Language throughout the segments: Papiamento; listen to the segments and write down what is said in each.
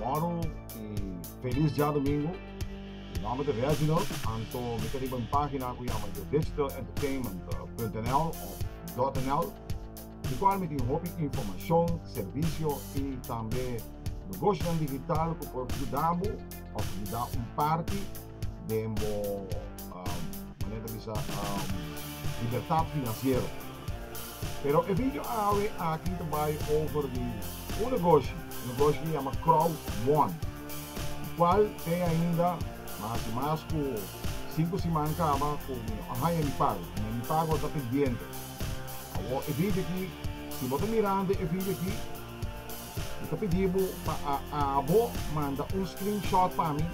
Moro i felis djadumingu. Mi nomber ta Reginald, anto mi ta riba un pagina ku yama yourdigitalentertainment.nl of .nl, di kual mi tin hopi informashon, servisio i tambe negoshonan digital ku por yuda bo of yuda un parti den bo manera ta bisa libertat finansiero. Pero e video awe aki ta bai over di un negoshi, un negoshi ku yama Crowd One, di kual te ainda mas i mas ku sinku siman kaba ku mi no a haña mi pago, mi mi pago ta pendiente. Awor e video aki, si bo ta mirando e video aki, mi ta pidi bo pa abo manda un screenshot pa mi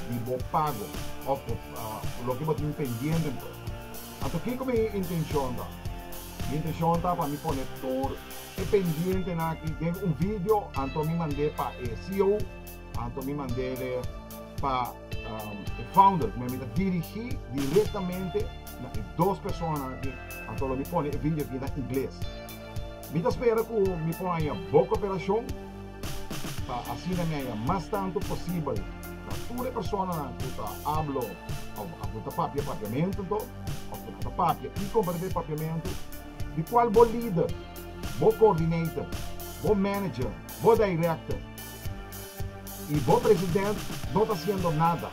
di bo pago of loke bo tin pendiente anto. Anto kiko mi intencion ta? Mi intencion ta pa mi pone tur e pendientenan aki den un video, anto mi mand'é pa e CEO, anto mi mand'é pa e founder, mi ta dirigi directamente na e dos personanan aki, anto lo mi pone e video aki na ingles. Mi ta spera ku mi por haña bo koperashon pa asina mi haña mas tantu posibel na tur e personanan ku ta hablo òf ku ta papia papiamentu anto òf ku no ta papia i komprendé papiamentu, di kual bo lider, bo coordinator, bo manager, bo director i bo president no ta hasiendo nada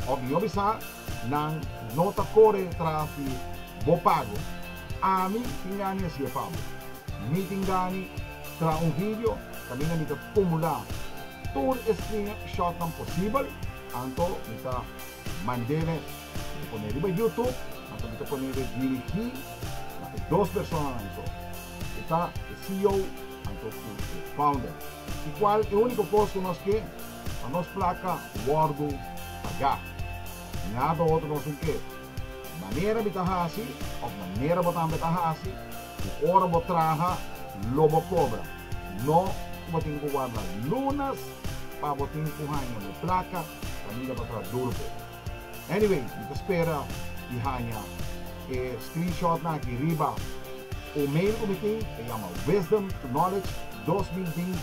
òf mihó bisá nan no ta kore tras di bo pago. Ami tin gani hasié pa bo. Mi tin gani traha un video kaminda mi ta kumulá tur e screenshotnan posibel, anto mi ta mand'e, mi ta pone riba YouTube, anto mi ta pone dirigí na e dos personanan so, ku ta e CEO anto ku e founder. I kual e úniko kos ku nos ke pa nos plaka wòrdu pagá. Nada otro nos un ke. Manera mi ta hasi of manera bo tambe ta hasi, ku ora bo traha lo bo kobra. No ku bo tin ku warda lunas pa bo tin ku haña bo plaka kaminda bo traha duru p'e. Anyway, mi ta spera di haña e screenshotnan aki riba un mail ku mi tin, e yama wisdom to knowledge 2020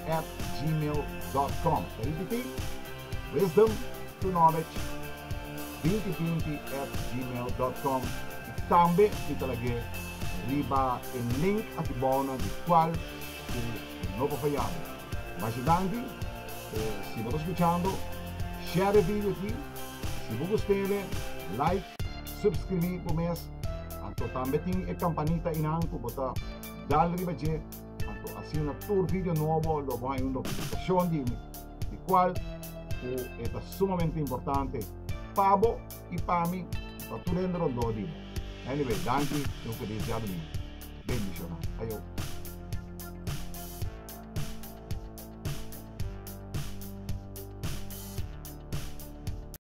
at gmail dot com. Ta ripití, wisdom to knowledge 2020 at gmail dot com i tambe mi ta lag'é riba e link aki bounan di kual ku no por faya bo. Masha danki si bo ta skuchando, share e video aki, si bo gust'ele like, subscribi bo mes, anto tambe tin e kampanita einan ku bo ta dal riba dje, anto asina tur video nobo lo bo haña un notifikashon di mi, di kual ku e ta sumamente importante pa bo i pa mi i pa tur hende rondó di bo. Anyway, danki i un felis djadumingu. Bendishona. Ayo.